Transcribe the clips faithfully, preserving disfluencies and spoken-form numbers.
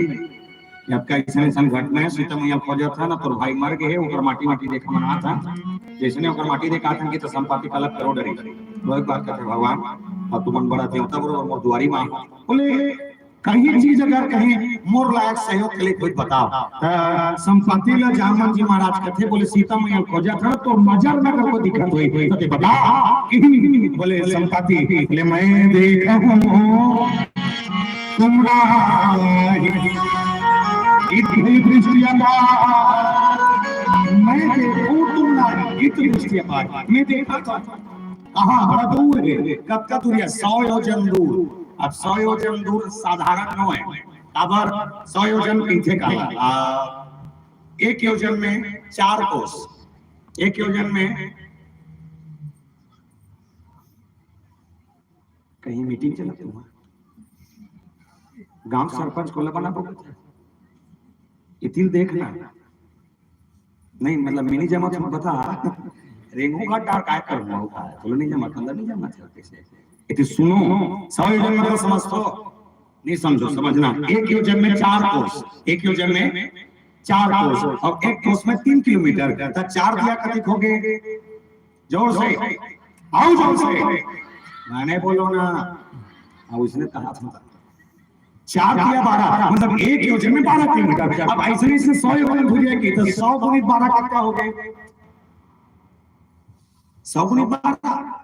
कि अब का अइसन अइसन घटना हे, सीता मैया खोजत हे ना, तोर भाई मर गे हे, ओकर माटी माटी देखा मन आत हे, जइसने ओकर माटी देखात हे कि त संपाति कलप करो डरी। वही बात कथे भगवान, अब तुमन बड़ा देवता बरोबर मोर दुआरी मा। बोले कहीं चीज अगर कहीं मोर लायक सहयोग के लिए कोई बताओ। त संपाति ला जामवंत जी महाराज कथे, बोले सीता मैया खोजत हे, तोर नजर में अगर कोई दिखत होई त ते बता। कहीं बोले संपाति, बोले मैं देखा हूँ तुम नाही इतनी दृष्टि अपार, मैं देखूं तुम नाही इतनी दृष्टि अपार। मैं देखा था कहाँ बड़ा दूर हे, कतका दूर हे, सौ योजन दूर। अब सौ योजन दूर साधारण नोहे, काबर सौ योजन कहिथे का, आ, एक योजन में चार कोस, एक योजन में कहीं मीटिंग चलत हे, गांव सरपंच को लबना पड़ता है। इतिल देखना नहीं, मतलब मिनी जमा तुम बता, रेंगू का डार काय करूंगा, वो काय चलो नहीं जमा, अंदर नहीं जमा था कैसे। इति सुनो, सौ योजन मतलब समझ तो नहीं, समझो, समझना। एक योजन में चार कोस, एक योजन में चार कोस, और एक कोस में तीन किलोमीटर, तो चार दिया कतिक हो गए? जोर से, आओ जोर से, मैंने बोलो ना, अब उसने कहा था चार दिया बारह, मतलब एक योजन में बारह किलोमीटर। अब ऐसे ही इसने सौ योजन हो जाएगी, तो सौ गुणित बारह कितना हो गए? सौ गुणित बारह,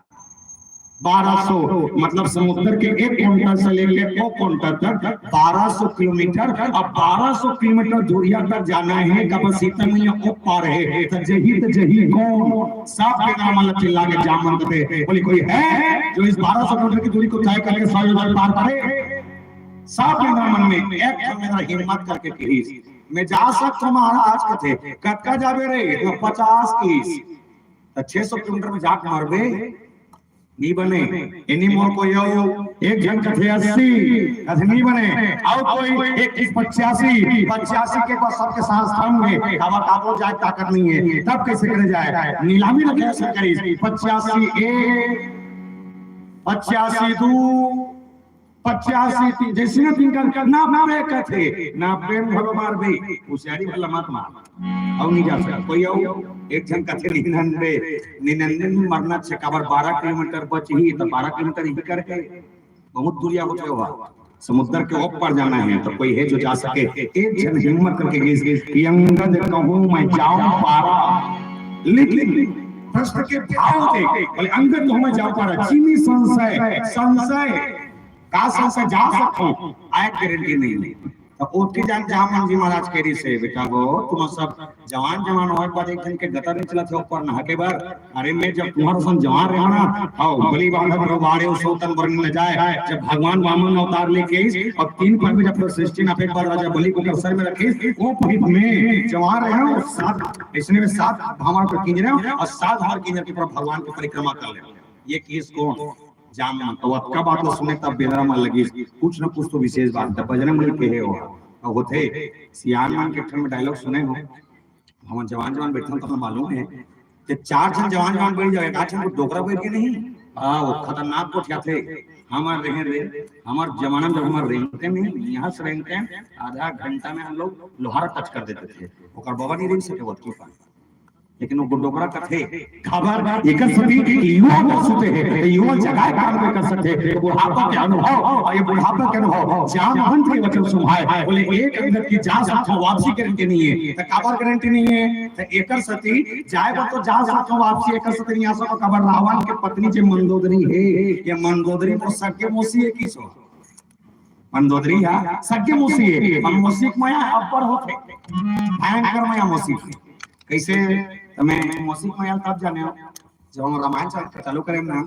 बारह सौ। मतलब समुद्र के एक कोंटा से लेके ओ कोंटा तक बारह सौ किलोमीटर। अब बारह सौ किलोमीटर दूरिया तक जाना है, कब सीता मैया ओ पार है, तो जही तो जही कौन? सब के नाम अलग चिल्ला के जामवंत पे बोली, कोई है जो इस बारह सौ किलोमीटर की दूरी को तय करके सौ योजन पार करे? सब के नाम मन में एक ठन मेरा हिम्मत करके कहिस, मैं जा सकता हूँ महाराज। कथे, कतका जाबे रे? तो पचास किस। तो छह सौ किलोमीटर में जाके मरबे, नहीं बने। इन्हीं मोर को यो एक झन कथे अस्सी, कथे नहीं बने। और कोई एक किस पचासी, पचासी के बाद सबके सांस थम गए। अब आप लोग जाए ताकत नहीं है, तब कैसे करे जाए? नीलामी रखे ऐसा करी, पचासी एक, पचासी दो, पचासी तीन, जैसे ना तीन कर, नापे कथे, नापे में भलो मार बे, होशियारी भला मत मार। और नहीं जा सकता कोई। और एक झन कथे निन्यानवे, निन्यानवे में मरना छे, काबर बारह किलोमीटर बच ही, तो बारह किलोमीटर ही करके बहुत दूरिया होते हुआ समुद्र के ऊपर जाना है, तो कोई है जो जा सके? एक झन हिम्मत करके गिस कि अंगद कहूँ मैं जाऊं पारा, लेकिन प्रश्न के भाव दे, बोले अंगद कहूँ मैं जाऊं पारा, चीनी संशय, संशय का संशय जा सकता हूँ, आय गारंटी नहीं है। तो ओतके जान जामवंत जी महाराज कह रही से, बेटा वो तुम सब जवान जवान होए के बाद एक झन के गतर नहीं चलत हे ऊपर नहा के बर। अरे मैं जब तुम्हारे संग जवान रहा ना, आओ बलि बांधत रहो, बाड़े सोतन बरन न जाए, जब भगवान वामन अवतार लेके आइस और तीन पग में जब सृष्टि नापे के बाद राजा बलि को कर सर में रखिस, वो पीठ में जवान रहे हो सात, इसने में सात भावर पर कींजरे हो और सात भावर कींजर के ऊपर भगवान की परिक्रमा कर ले। ये किस कौन? जामवंत। तो अतका बात ला सुने तब बेंदरा मन लगिस, कुछ न कुछ तो विशेष बात हे, बजरंग बली कहे हो। अब होथे, सियान मन के ठन में डायलॉग सुने हो, हमन जवान जवान बैठन त मालूम हे कि चार झन जवान जवान बैठ जावे, एक आध झन को डोकरा बैठ के नहीं, हाँ, वो खतरनाक गोठियाथे। हमर रहे रे, हमर जमाना में जब हमर रेंगते नहीं, यहाँ से रेंगते, आधा घंटा में हम लोग लोहारा टच कर देते थे, ओकर बाबा नहीं रेंग सके, वो की पाए। लेकिन वो डोकरा कथे, काबर एकर सेती कि युवा मन सुते हे, युवा जगाए काम के कर सकथे। तो बुढ़ापा के अनुभव, और ये बुढ़ापा के अनुभव, जामवंत के वचन सुभाए, बोले एक अंगद कि जा सकथो, वापसी गारंटी नहीं है। तो काबर गारंटी नहीं है? तो एकर सेती जाए बर तो जा सकथो, वापसी एकर सेती नहीं आ सको, काबर रावण के पत्नी जे मंदोदरी हे, ये मंदोदरी मोर सगे मौसी हे किसो। मंदोदरी हा सगे मौसी हे, पर मौसी के मया अब्बड़ होथे, भयंकर मया मौसी के। कैसे? त मैं मौसी के मया तब जाने हो, जब हम रामायण चा-, चालू करे ना,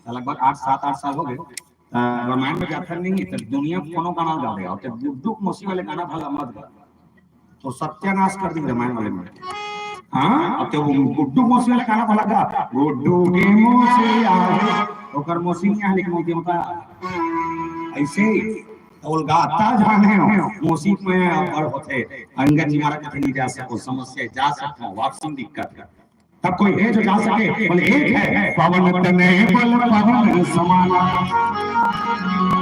त लगभग आठ, सात, आठ साल हो गए। त रामायण में जाथन नहीं, त दुनिया कोनो गाना गा दे, और त गुड्डू के मौसी वाले गाना भला मत गा, तो सत्यानाश कर दी रामायण वाले में। हाँ, अब तो वो गुड्डू मौसी वाला गाना भला गा, गुड्डू के मौसी आवे, ओकर मौसी नहीं आए, लेकिन वो देवता ऐसे ही। तो वो गाता जाने हो, मौसी में अब्बड़ होथे, अंगद जी महाराज कथे नहीं जा सको, समस्या जा सको, वापसी में दिक्कत है। तब कोई है जो जा सके? बोले, एक है, पवन तनय बल पवन समाना,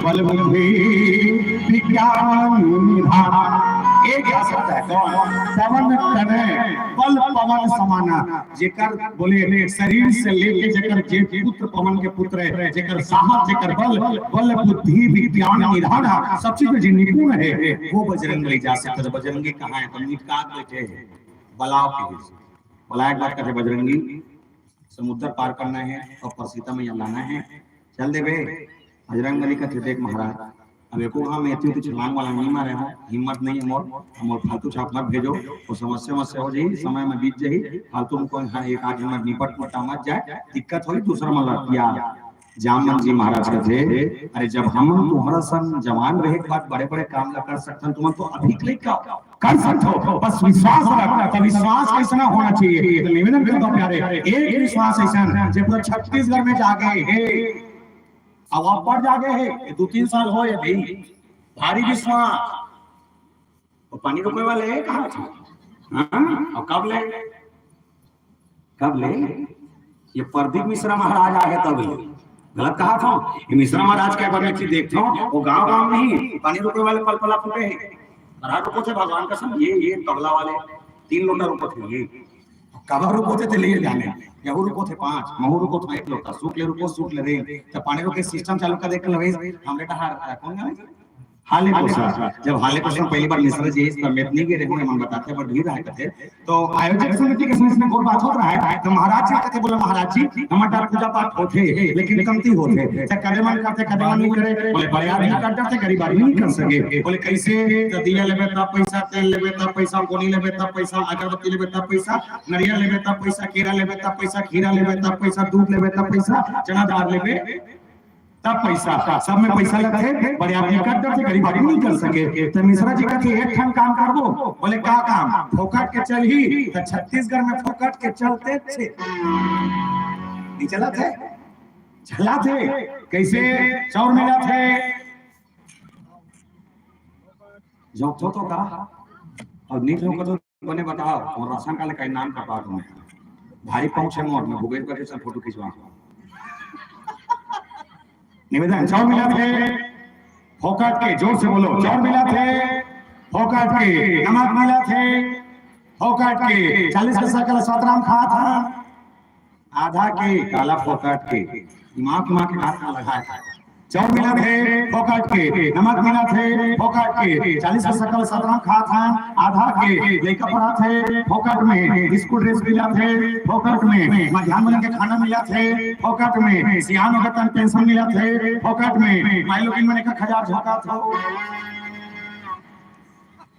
बल बुद्धि विज्ञान निधान। एक जा सकता है। कौन? पवन तनय बल पवन समाना। जेकर, बोले, शरीर से लेके जेकर जे पुत्र पवन के पुत्र है, जेकर साहस, जेकर बल, बल बुद्धि विज्ञान निधान, सब चीज में जे निपुण है, वो बजरंग बली जा सकता है। तो बजरंगी कहाँ है? तो मीट का बैठे हैं, बलाव के बीच। बोला, एक बात कथे बजरंगी, समुद्र पार करना है और परसीता में यहाँ लाना है, चल देबे। बजरंग बली कथे, देख महाराज, अब एको घाम में एती ओती छलांग वाला नहीं मारे हो, हिम्मत नहीं है मोर, मोर फालतू छाप मत भेजो, वो समस्या, समस्या हो जाही, समय में बीत जाही, फालतू में कोई, हाँ, एक आदमी में निपट पटा मत जाए, दिक्कत होही, दूसरा मन लग यार। जामवंत जी महाराज कथे, अरे जब हम तुम्हारा सन जवान रहे के बाद बड़े-बड़े काम ला कर सकथन, तुमन तो अभी के लइका कर सकथो, बस विश्वास रख। तो विश्वास कैसना होना चाहिए? तो निवेदन करता हूँ प्यारे, एक विश्वास ऐसा जे पूरा छत्तीसगढ़ में जागे हे, अब आप पर जागे हे, ये दो तीन साल हो ये भी भारी विश्वास। वो पानी रोकने वाले हैं कहाँ थे? हाँ? और कब ले? कब ले? ये प्रदीप मिश्रा महाराज आए तब ले। गलत कहा था? ये मिश्रा महाराज के बारे में चीज देखता हूँ, वो गांव गांव में ही पानी रोकने वाले पल पला फूटे हैं। करा रोको थे भगवान कसम, ये, ये तबला वाले तीन लोटा रोको थे, ये कबर रोको थे, ले जाने, यहू रोको थे पांच, महू रोको था एक लोटा, सूख ले रोको, सूख ले रे। जब पानी रोके सिस्टम चालू कर देख लगे, हमरे डहार कौन जाने? हाले कोसा, जब हाले कोसा में पहली बार मिश्रा जी इस समेत नहीं गए रहे, मन बताते पर भीड़ आए थे। तो आयोजक समिति के संग में गोठ बात होत रहा है, तो महाराज जी कहते, बोला, महाराज जी, हमारे पूजा पाठ होते, लेकिन कमती होते। तो कदे मन करते, कदे मन नहीं करे, बोले, बड़े आदमी कर डरते, गरीब आदमी नहीं कर सके। बोले, कैसे? तो दिया लेबे तब पैसा, तेल लेबे तब पैसा, गोनी लेबे तब पैसा, अगरबत्ती लेबे तब पैसा, नरियल लेबे तब पैसा, केरा लेबे तब पैसा, खीरा लेबे तब पैसा, दूध लेबे तब पैसा, चना दाल लेबे तब पैसा, सब में पैसा लगथे, बड़े आदमी कर डरथे, गरीब आदमी नहीं कर सके। तो मिश्रा जी कहते, एक ठन काम करबो। बोले, का काम? फोकट के चलही। तो छत्तीसगढ़ में फोकट के चलते थे, नहीं चला थे, चला थे। कैसे? चाउर मिला थे, जो तो, तो का, और नीक लोग को तो बने बताओ, और राशन कार्ड का नाम कटा दूं मैं। भारी पहुंच है मोर, मैं भूपेश बघेल से फोटो खिंचवा। निवेदन, चाउर मिला थे फोकट के, जोर से बोलो, चाउर मिला थे फोकट के, नमक मिला थे फोकट के, चालीस पैसा का सतराम खा था, आधा के काला फोकट के, दिमाग, दिमाग के बात ना लगाए था। चाउर मिला थे फोकट के, नमक मिला थे फोकट के, चालीस पैसा का सतराम खा था, आधा के लइका पढ़ा थे फोकट में, स्कूल ड्रेस मिला थे फोकट में, मध्यान्ह भोजन के खाना मिला थे फोकट में, सियान होकर तन पेंशन मिला थे फोकट में, माई लोगिन मन एक हजार झोंका था।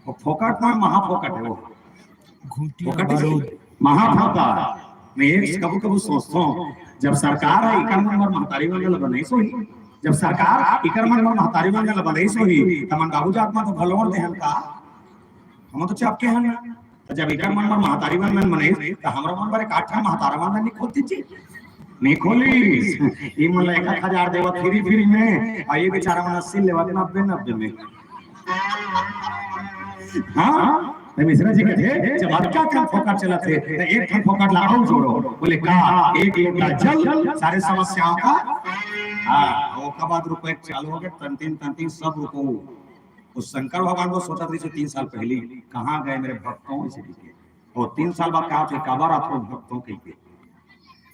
वो फोकट में महाफोकट है वो। घूंटी फोकट बारूद। महाफोकट। मैं एक कभू कभू सोचता हूँ, जब सरकार है इकर मन बर महतारी मन ला बनाइस होही, जब सरकार इकर मन बर महतारी मन ला बनाइस होही, त मन बाबू जात में तो भलोर देहन का, हम तो चपके हन। तो जब इकर मन बर महतारी मन मन बनाइस, तो हमरा मन बर एक आठ ठन महतारा मन नहीं खोलती जी, नहीं खोली। ये मन ला एक एक हजार देवत फ्री फ्री में, और ये बेचारा मन अस्सी लेवत नब्बे, नब्बे में। हाँ, तो मिश्रा जी कहते, जब अतका कन फोकट चलत हे, तो एक ठन फोकट ला अउ जोड़ो। बोले, का? एक लोटा जल, सारे समस्याओं का। हाँ, वो कब बाद रुको, एक चालू हो गए, तंतिन, तंतिन, सब रुको। उस शंकर भगवान को सोचा था, तीन साल पहले, कहाँ गए मेरे भक्तों, इसे लिखे। और तीन साल बाद कहा थे, काबर आप लोग भक्तों के लिए?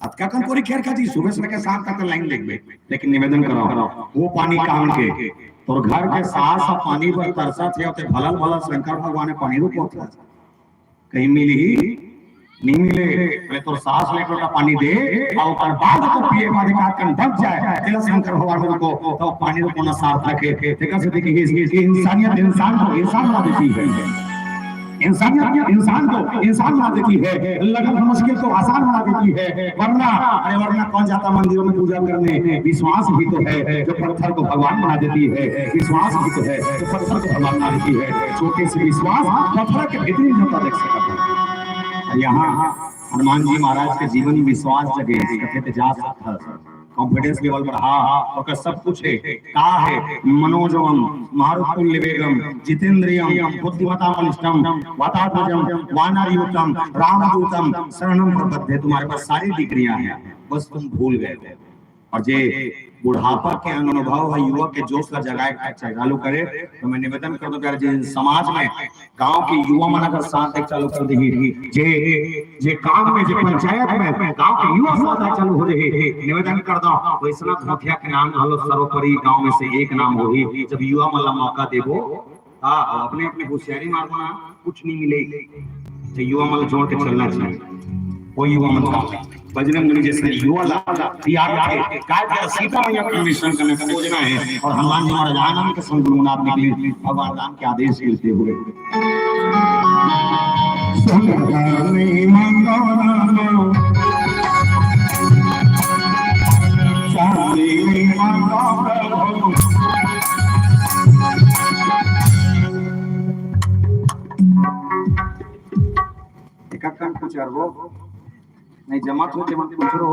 अतका कन तोरी खेर खाती, सुबह से लेके शाम तक लाइन देखबे, लेकिन निवेदन करो, वो पानी कहाँ के? तोर घर के सास ह पानी बर तरसत हे, ते भलल भलल शंकर भगवान ने पानी रुको था, कहीं मिली ही नहीं मिले। बोले, तोर सास ले एक लोटा पानी दे, और ओकर बाद तो पिए बाद एक आध कन बच जाए, तेला शंकर भगवान रुको, तो पानी रुकोना सार्थक है। देखा से देखिए, इंसानियत इंसान को इंसान बना देती है। इंसानियत इंसान को इंसान बना देती है, लगन मुश्किल को आसान बना देती है। वरना, अरे वरना कौन जाता मंदिरों में पूजा करने? विश्वास भी तो है जो पत्थर को भगवान बना देती है, विश्वास भी तो है जो पत्थर को भगवान बना देती है। छोटे से विश्वास पत्थर के भीतरी में होता देख सकता है। यहाँ हनुमान जी महाराज के जीवन में विश्वास जगे, कथे ते जा सकता है। कॉन्फिडेंस लेवल बढ़ा, ओकर सब कुछ हे, का हे? मनोजवम मारुततुल्य वेगम जितेंद्रियम बुद्धिमता बलिष्ठम वातात्मजम वानरयूथम रामदूतम शरणम प्रपद्ये। तुम्हारे पास सारी डिग्रियां हैं, बस तुम भूल गए हो। और जे बुढ़ापा के अनुभव ह युवा के जोश ला जगाए के चालू करे, तो मैं निवेदन कर दूं प्यारे जी, समाज में गांव के युवा मन अगर साथ देके चालू कर देही, जे, जे काम में, जे पंचायत में गांव के युवा साथ देके चालू हो जाही, निवेदन कर दो, वैसना धोथिया के नाम घलो सर्वोपरि गांव में से एक नाम होही। जब युवा मन ला मौका देबो, हाँ, अपने अपने होशियारी मारबो ना, कुछ नहीं मिले। तो युवा मन जोड़ के चलना चाहिए, वो युवा मन का बजरंग बली जैसे युवा ला तैयार रखे। काय तेरा सीता मैया का मिशन करने खोजना है और हनुमान जी महाराज आनंद के संग गुनगुनात निकले भगवान राम के आदेश मिलते हुए। सुंदर मंगल शांति मंगल। एका काम कुछ अरबो नहीं जमा तो जमा कुछ रो।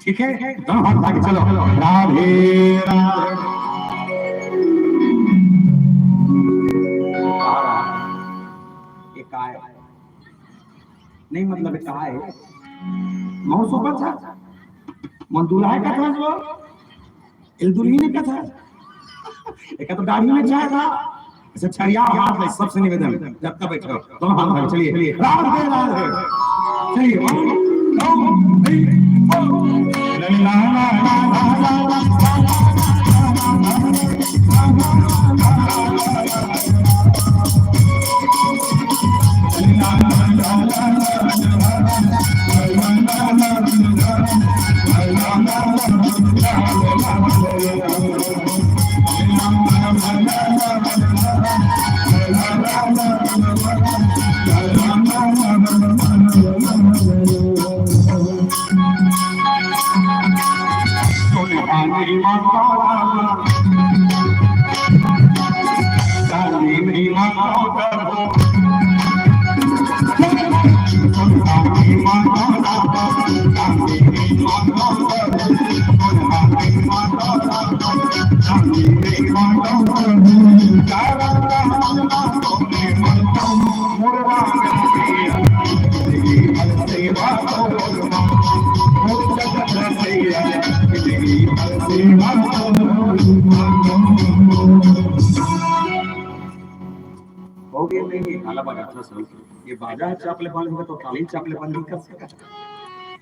ठीक है, दोनों हाथ उठा के चलो। राधे राधे। ये काय? नहीं, मतलब ये काय? मौसम अच्छा। मन दुल्हा का था जो, इल दुल्ही ने कहा था। एक तो दाढ़ी में जाएगा, ऐसे छरिया हाथ में, सबसे निवेदन, जब तक बैठो, दोनों हाथ उठा के चलिए। राधे राधे। चलिए, one, two, three, four। हो गया नहीं, ये काला बाजा अच्छा सुन। ये बाजा चाप ले बंद होगा तो ताली चाप ले बंद नहीं कर सका।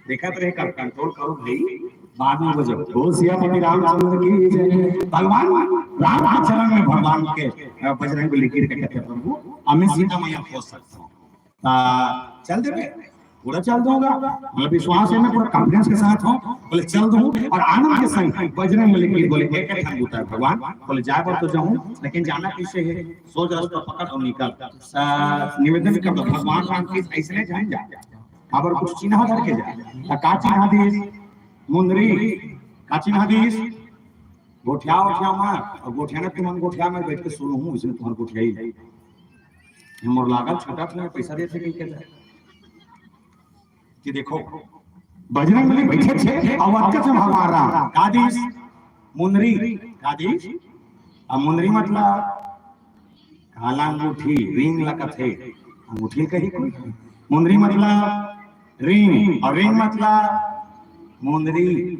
देखा तो एक कंट्रोल करो भाई, बाद में बजाओ। बोल सियापति रामचंद्र की जय। भगवान राम के चरण में भगवान के, अ, बजरंग बली गिर के कहते, "प्रभु, हमें सीता मैया खोज सकता हूँ।" आ, चल देबे, पूरा चल दूंगा। मतलब विश्वास है, मैं पूरा कॉन्फिडेंस के साथ हूँ। बोले, "चल दूँ।" और आनंद के संग बजरंग बली की बोले, "एक एक ठन बूता है भगवान।" बोले, "जाए बर तो जाऊँ, लेकिन जाना कैसे है? सोच रस्ता पकड़ और निकल।" आ, निवेदन कर दो, भगवान राम की ऐसे नहीं जाए जा। अब और कुछ चिन्ह धर के जाए। तो का चिन्ह दिस? मुंदरी। का चिन्ह दिस? गोठिया, गोठिया में, और गोठिया ने तुमन गोठिया में बैठ के सुनो हूँ, इसने तुम्हारे गोठिया ही। मोर लागल छोटा था, पैसा देते कहीं के जाए। कि देखो, बजरंग बली बैठे थे, और अतका से भगवान राम, का दिस? मुंदरी, का दिस? अब मुंदरी मतलब काला अंगूठी, रिंग ला कथे। अंगूठी कही कोई? मुंदरी मतलब रिंग, और रिंग मतलब मुंदरी।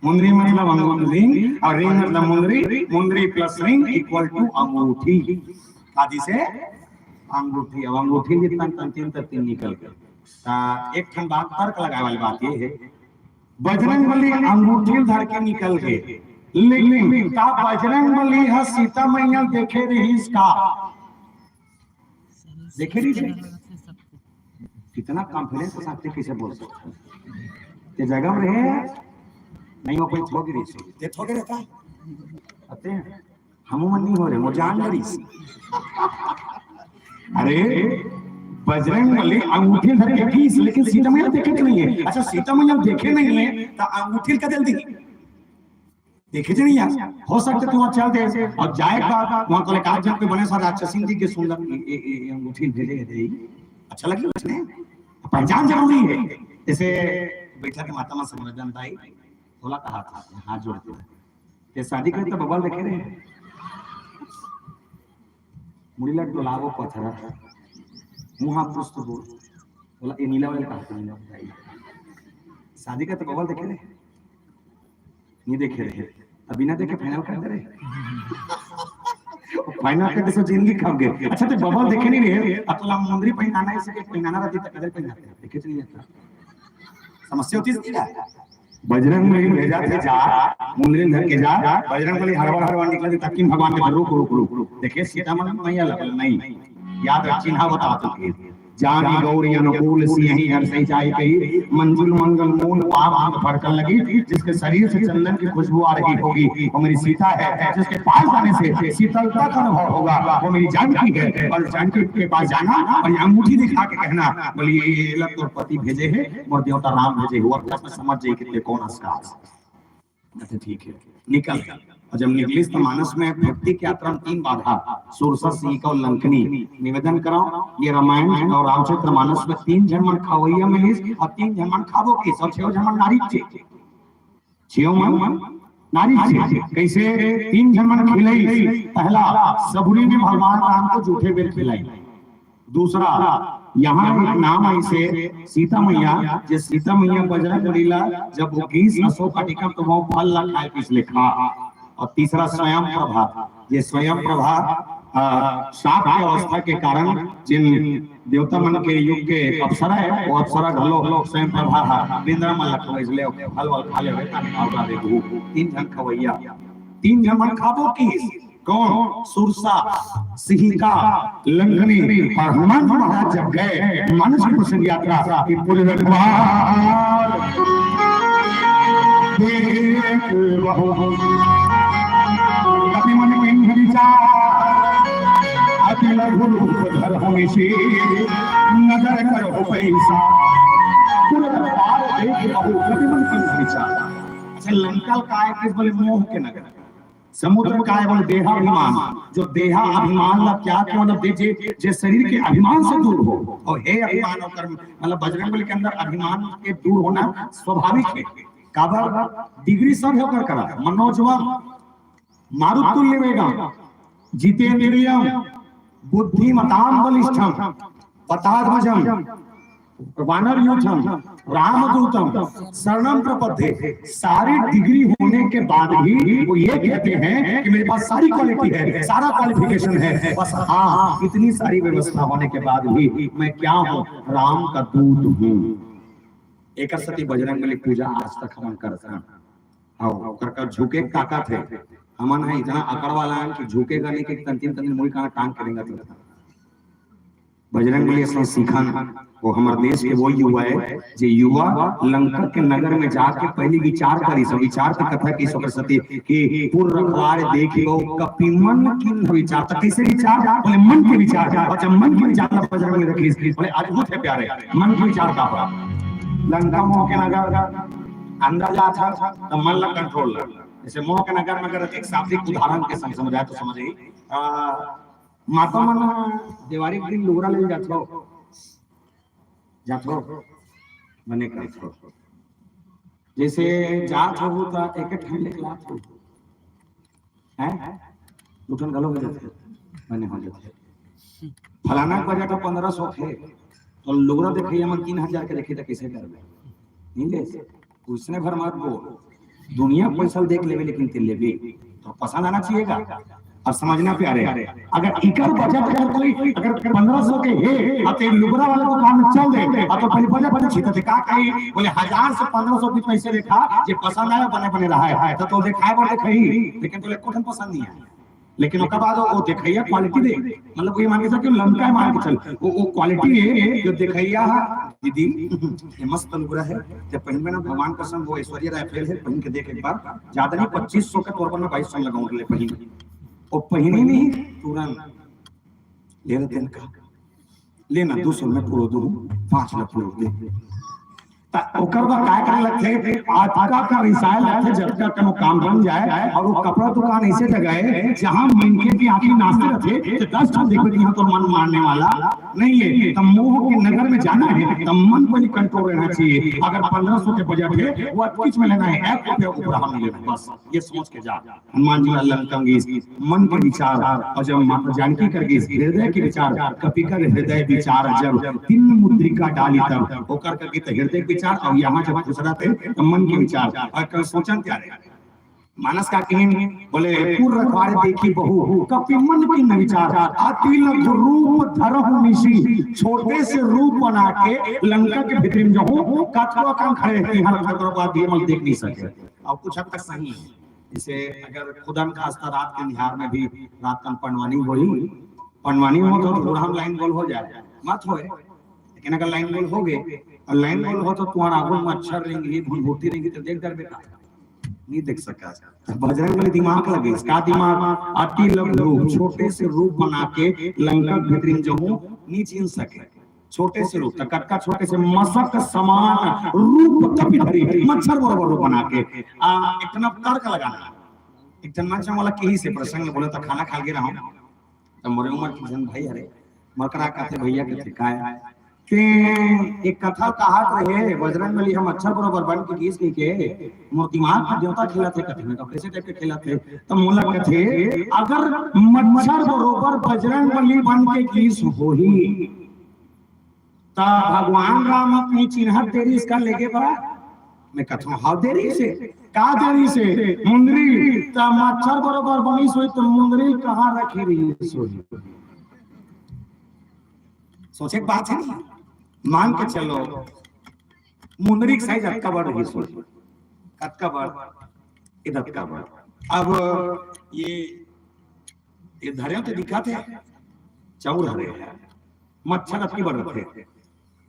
मुंदरी मतलब अंगूठी, रिंग, और रिंग मतलब मुंदरी। मुंदरी प्लस रिंग इक्वल टू अंगूठी। का दिसे? अंगूठी। अब अंगूठी जितना तन तीन, तन तीन निकल गए। ता एक ठन बात, तर्क लगाए वाली बात ये है, बजरंग बली अंगूठी धर के निकल गए, लेकिन का बजरंग बली ह सीता मैया देखे रहिस का? देखे रहिस? कितना कॉन्फिडेंस के साथ ते कैसे बोल सकते हो? ते जगह में रहे, नहीं हो कोई थोक रहिस, ते थोक रहता है। आते हैं, हम मन नहीं हो रहे, वो जान रहिस। अरे, बजरंग बली अंगूठी धर के खींच, लेकिन सीता मैया देखे तो नहीं है। अच्छा, सीता मैया देखे नहीं है, तो अंगूठी का दिल दी। देखे तो नहीं है। हो सकता तुम चल दे, और जाए के बाद वहां को लेकर जब कोई बने सारे राक्षसी जी के सुंदर ए, ए, ए, अंगूठी भेजे दे, अच्छा लगे उसने, पहचान जरूरी है। जैसे बइठा के माता मन समरथन दाई, तोला कहा था, हाथ जोड़ के। ते शादी करे त बबल देखे रहे। मुड़ी ला डोलावो पथरा, मुँह हाथ पुस्त बोल। बोला, "ए नीला वाला कहा था, नीला बताई।" शादी करे त बबल देखे रहे? नहीं देखे रहे। अब बिना देखे फाइनल कर दे रहे। फाइनल करके सो जिंदगी खप गए। अच्छा, तो बबल देखे नहीं रहे, अब तोला मुंदरी पहिनाना है, इसे पहिनाना रहती तो कदर पहिनाते, देखे तो नहीं जाता। समस्या होती थी क्या? बजरंग बली भेजा थे जा, मुंदरी धर के जा, बजरंग बली हरवा हरवा निकला थे, तब कि भगवान के, "रुक, रुक, रुक, रुक।" देखे सीता मन मैया लगल नहीं। याद रख, चिन्हा बता चुके। जानी गौरी अनुकूल सियहि हरषि जाय कही, मंजुल मंगल मूल पाप अंग फरकन लगी। जिसके शरीर से चंदन की खुशबू आ रही होगी, वो मेरी सीता है। जिसके पास जाने से शीतलता का अनुभव होगा, वो मेरी जानकी है। और जानकी के पास जाना और ये अंगूठी दिखा के कहना, बोलिए, "ये ला तोर पति भेजे है, मोर देवता राम भेजे हुआ, समझ जाइए कि ते कौन हस का।" अच्छा, ठीक है, निकल। और जब निकलिस तो मानस में भक्ति के यात्रा में तीन बाधा, सुरसा, सिहिका और लंकनी। निवेदन कराओ, ये रामायण और रामचरित मानस में तीन झन मन खवैया मिलिस और तीन झन मन खाबो किस और छह झन मन नारी चे। छह मन नारी चे। कैसे? तीन झन मन खिलाई। पहला, सबुरी ने भगवान राम को जूठे बेर खिलाई। दूसरा, यहाँ एक नाम है इसे सीता मैया, जे सीता मैया बजरंग बली ला जब वो गीस अशोक वाटिका तो वो फल ला खाए किस लेखा। और तीसरा स्वयं प्रभा, जे स्वयं प्रभा, अ, शाप के अवस्था के कारण जिन देवता मन के युग के अप्सरा है, वो अप्सरा घलो स्वयं प्रभा है, बिंद्रा मन ला खवाइस ले, फल वल खा ले, ताकि आवता देखू। तीन झन खवैया, तीन झन मन खाबो किस। कौन? सुरसा, सिहिका, लंकनी। और हनुमान जी महाराज जब गए मानस की प्रसंग यात्रा कि पुर रखवार देख बहु कपि मन किन्ह विचार, अति लघु रूप धरहु निशीर, नजर करहु पैसा। पुर रखवार देख बहु कपि मन किन्ह विचार। अच्छा, लंका काय किस बोले मोह के नगर। समुद्र काय बोले देहाभिमान, जो देहा अभिमान ला त्याग के मतलब दे जे, जे शरीर के अभिमान से दूर हो। और हे अभिमान होकर मतलब बजरंग बली के अंदर अभिमान के दूर होना स्वाभाविक है। काबर? डिग्री सब होकर करा, मनोजवम मारुतुल्य वेगम जितेंद्रियम बुद्धिमताम बलिष्ठम पतात्मजम वानर यूथम रामदूतम शरणम प्रपद्ये। सारी डिग्री होने के बाद भी वो ये कहते हैं कि मेरे पास सारी क्वालिटी है, सारा क्वालिफिकेशन है, बस हाँ, इतनी सारी व्यवस्था होने के बाद भी मैं क्या हूँ? राम का दूत हूँ। एकर सेती बजरंग बली पूजा आज तक हमन करथन। हाँ, ओकर का झुके के ताकत है। हमन है इतना अकड़ वाला है कि झुकेगा नहीं कि तंतिन तंतिन मुड़ी काना टांग के रेंगत रहता। बजरंग बली असन सीखन, वो हमर देश के वो युवा है, जे युवा लंका के नगर में जाके पहली विचार करिस, विचार की कथा की ओकर सेती कि पुर रखवार देखिबो कपि मन किन्ह विचार। तो कैसे विचार? बोले मन के विचार। और जब मन के विचार ला बजरंग बली रखिस, बोले अद्भुत है प्यारे, मन के विचार का हो? लंका मोह के नगर अंदर जात है, तो मन ला कंट्रोल ला। जैसे मोह के नगर में अगर एक शाब्दिक उदाहरण के संग समझाए तो समझिए, आ, माता मन देवारी के दिन लुगरा ले जाथो, जाथो, बने करथो। जैसे जात हो त एक एक ठन लेके लात हो, हैं? दू ठन घलो हो जाथे, बने हो जाथे। फलाना के बजट पंद्रह सौ थे, तो लुगरा देखइया मन तीन हजार के देखी त कैसे करबे? नहीं ले, उसने भर मत बोल। दुनिया पैसा देख लेवे, लेकिन ते लेबे तो पसंद आना चाहिएगा। और समझना प्यारे, अगर इकर बजट अगर कोई अगर पंद्रह सौ के है, अब ते लुगरा वाला दुकान में चल दे, अब तो पहले बजट बजट छीता थे, का कही? बोले, "हजार से पंद्रह सौ बीच में से देखा, जे पसंद आया, बने बने रहा है, तो, तो देखाए बर देखही, लेकिन तोले कुछ पसंद नहीं आया।" लेकिन ओकर बाद वो देखइया क्वालिटी दे, मतलब ये मान के चल कि लंका है, मान के चल, वो, वो क्वालिटी है जो देखइया, "दीदी, ये मस्त लुगरा है, जब पहनबे ना, भगवान कसम, वो ऐश्वर्या राय फेल है, पहन के देख एक बार, ज्यादा नहीं, पच्चीस सौ के तोर पर मैं बाईस सौ लगाऊं, ले पहन।" वो पहनी नहीं, तुरंत ले लेते इनका, लेना दो सौ में पूरा दो, पाँच लाख पूरा दे। त ओकर बर काय करे लगथे? अतका का रिसाय लगथे, जतका कनो काम बन जाए। और वो कपड़ा दुकान ऐसे जगह है, जहाँ मनखे की आँखी नाचते रहथे, तो दस ठन देखबे कि यहाँ तो मन मारने वाला नहीं है। तो मोह के नगर में जाना है, तो मन पर ही कंट्रोल रहना चाहिए। अगर पन्द्रह सौ के बजट है, वो अतकीच में लेना है, एक रुपया ऊपर हम नहीं लेना, बस ये सोच के जा। हनुमान जी ला लंका में गीस, मन के विचार, और जब माता जानकी कर गीस, हृदय के विचार, कपि कर हृदय विचार, जब तीन मुद्रिका डाली तब, ओकर कर गीस हृदय के विचार, और यहाँ जब खुश रहथे, तो मन के विचार, और कल सोचन क्या रहे? मानस का किहिन, बोले, "पुर रखवारे देखी बहू, कपि मन कीन्ह विचार, अति लघु रूप धरहु निसि, छोटे से रूप बना के लंका के भीतरी में जाहूँ, कतको अकन खड़े रहती, यहाँ रखवारे को आदमी मन देख नहीं सके।" और कुछ हद तक सही है। जैसे अगर खुदन खास्ता रात के निहार में भी रात कन पंडवानी होही, पंडवानी हो तो थोड़ा हम लाइन गोल हो जाए, मत होए। लेकिन अगर लाइन गोल हो गए, और लाइन गोल हो तो तुम्हारा आगू मच्छर रेंगही, भुनभुटी रेंगही, तो देख डरबे का? नहीं देख सका। तो बजरंग बली दिमाग लगे, इसका दिमाग अति लघु रूप, छोटे से रूप बना के लंका भीतरी में जाहूँ, नहीं चिन्ह सके। छोटे से रूप, तो कतका छोटे से, मसक समान रूप कपि धरी, मच्छर बरोबर रूप बना के। आ, इतना तर्क लगाना। एक जन मंच में बोला, किही से प्रसंग बोले, तो खाना खा के रहा हूँ। त मोरे उमर के झन भाई हरे, मोर करा कथे, "भैया," कथे, "काय?" ते एक कथा कहत रहे, "बजरंग बली ह मच्छर बरोबर बन के गीस कहिके, मोर दिमाग में देवता खेलत हे," कथे। मैं कहा, "कैसे टाइप के खेलत हे?" त मोला कथे, "अगर मच्छर बरोबर बजरंग बली बन के गीस होही, त भगवान राम अपनी चिन्हत देरी इसका लेगे बा।" मैं कथों, "हाव देरी से, का देरी से?" "मुंदरी, त मच्छर बरोबर बनिस होही, त मुंदरी कहाँ रखे रहिस होही?" सोचे के बात है नहीं। मान के चलो, मुंदरी के साइज अतका बड़ रहिस होही, अतका बड़, इधर अतका बड़। अब ये, ये धरे तो दिखा थे, चाउर हरे, मच्छर अतकी बड़ रथे।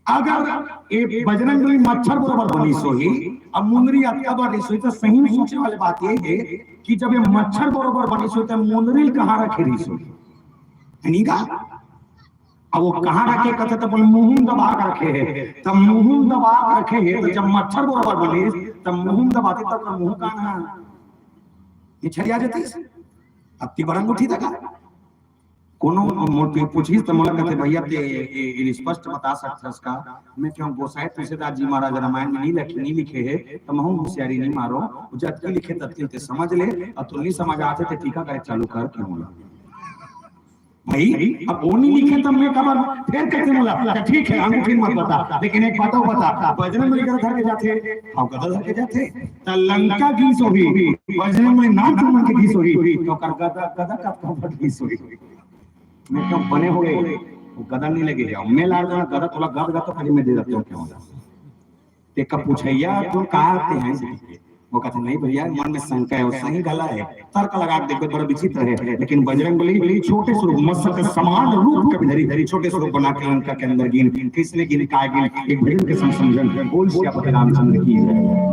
अगर ये बजरंग बली मच्छर बरोबर बनिस होही, अब मुंदरी अतका बड़ रहिस होही, तो सही में सोचे वाले बात ये है कि जब ये मच्छर बरोबर बनिस होही, तो मुंदरी कहाँ रखे रहिस होही? है नहीं का? अब वो कहाँ रखे कथे, तो बोले, "मुँह दबा के रखे हे।" तब मुँह दबा के रखे हे, तो जब मच्छर बरोबर बनिस, तब मुँह दबाते, तब मुँह का ना, ये छरिया जाती। अति बड़ा अंगूठी देखा। कोनो मोर पे पूछिस त मोला कथे, "भैया, ते ए, ए, स्पष्ट बता सकथस का?" मैं कहूँ, "गोसाई तुलसीदास जी महाराज रामायण में नहीं लिखे, नहीं लिखे हे, त महू होशियारी नहीं मारो, जतकी लिखे ततकी ते समझ ले, और तू नहीं समझ आथे ते टीका करे चालू कर," कहूँ ला। भाई, अब वो नहीं लिखे तब मैं कबर फेर कहते मोला, "त ठीक है, अंगूठी मत बता, लेकिन एक बात और बता, बजरंग बली गदा धर के जाथे?" हाँ, गदा धर के जाथे। त लंका गीस होही, बजरंग बली नाम चुमन के गीस होही, तो कर गदा, गदा कब कब गीस होही? मैं कहूँ, "बने हो गए, वो गदा नहीं लगे है, मैं लाड़ देना गदा, थोड़ा गद गद तो खाली मैं दे देता हूँ, क्या होगा?" ते का पूछैया, "तुम कहाँ आते हैं?" वो कहते, "नहीं भैया, मन में शंका है, वो सही गला है।" तर्क लगा के देखो, बड़ा विचित्र है, लेकिन बजरंग बली छोटे स्वरूप, मत्स्य के समान रूप कभी धरी धरी, छोटे स्वरूप बना के लंका के अंदर गिन, किसने गिन, काय गिन, एक भजन के संग समझन, बोल सियापति रामचंद्र की जय।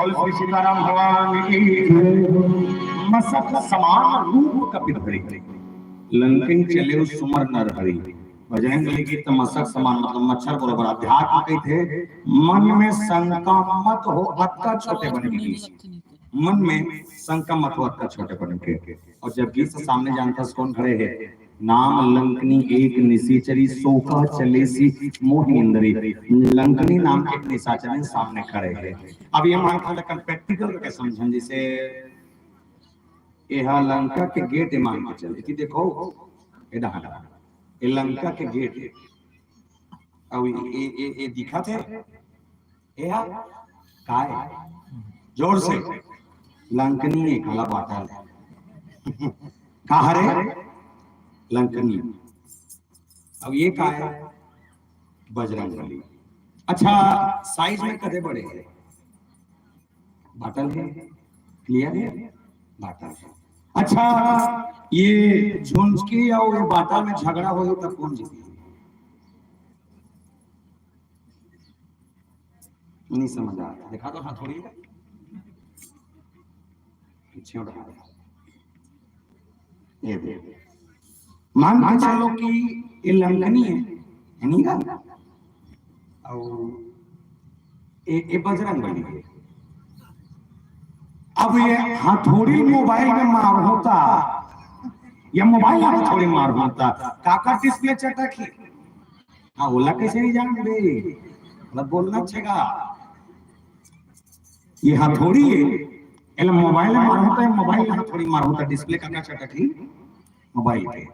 बोल श्री सीताराम भगवान की। मसक समान रूप कपि धरे, लंकहि चलेउ सुमर नर हरि। बजरंग बली गीत मसक समान, मतलब मच्छर बरोबर। अध्यात्म कहिथे, मन में शंका मत हो, अतका छोटे बने के। मन में शंका मत हो, अतका छोटे बने के। अउ जब गीत से सामने जानथस कोन खड़े हे, नाम लंकनी एक निसिचरी, सो कह चलेसी मोहि इंदरी। लंकनी नाम के एक निशाचरी सामने खड़े हे। अब ये मान के प्रैक्टिकल करके समझन, जैसे एहा लंका के गेट ए मान के चल कि देखो, ए डहान, ए लंका के गेट ए। अउ ए, ए, ए, ए दिखत हे, एहा काय? जोर से, लंकनी ए, काला बाटल। का हरे? लंकनी। अब ये का है? बजरंग बली। अच्छा, साइज में कदे बड़े है? बाटल है, क्लियर है, बाटल है। अच्छा, ये झुंझकी या वो बाटल में झगड़ा हो तब कौन जीती? नहीं समझ आ रहा, देखा तो हाथ थोड़ी पीछे उठा। ये दे, मान के चलो कि ये लंकनी है, है नहीं का? और ये, ये बजरंग बली है। अब ये हथौड़ी मोबाइल में मार होता या मोबाइल में हथौड़ी मार होता, काकर डिस्प्ले चटक है? हाँ, ओला कैसे नहीं जान दे? मतलब बोलना अच्छेगा। ये हथौड़ी है, एला मोबाइल में मार होता है, मोबाइल में हथौड़ी मार होता, डिस्प्ले काकर चटक ही मोबाइल के।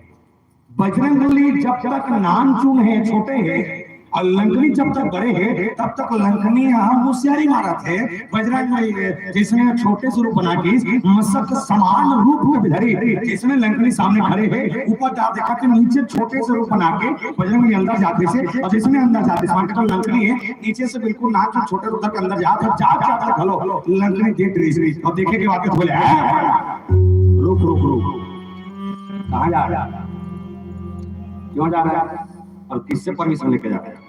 बजरंग बली जब तक नानचुन है, छोटे है, और लंकनी जब तक बड़े है, तब तक लंकनी यहाँ होशियारी मारत है। बजरंग बली है, जिसने छोटे से रूप बना के मसक समान रूप में धरे, जिसने लंकनी सामने खड़े है, ऊपर जा देखा के नीचे छोटे से रूप बना के बजरंग बली अंदर जाते से, और जिसने अंदर जाते से, मान के चलो लंकनी है, नीचे से बिल्कुल नानचुन छोटे रूप तक अंदर जात है, जात जात घलो लंकनी देख रही है, और देखे के बाद बोले, "ए, रुक, रुक, रुक, कहाँ जा रहा है? क्यों जा रहा है? और किससे परमिशन लेके जा रहा है?"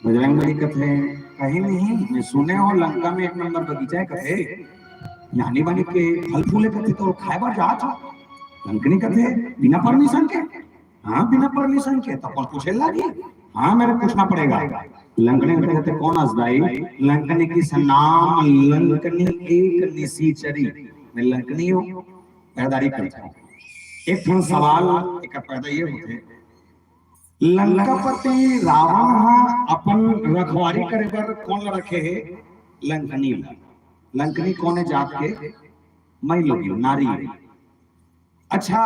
बजरंग बली कथे, "कहीं नहीं, मैं सुने हो लंका में एक नंबर बगीचा है," कथे, "यानी बानी के फल फूले," कथे, "तो खाए बर जात हो।" लंकनी कथे, "बिना परमिशन के?" "हाँ, बिना परमिशन के।" "तो कौन पूछे लागी?" "हाँ, मेरे पूछना पड़ेगा।" लंकनी कथे, "कौन अस दाई?" लंकनी के नाम लंकनी एक निसीचरी। मैं लंकनी हूँ, पहरेदारी करता हूँ। एक ठन सवाल एक पैदा ये होथे, लंकापति रावण हा अपन रखवारी करे बर कौन ला रखे हे? लंकनी ला। लंकनी कौन है जात के? माईलोगिन, नारी। अच्छा,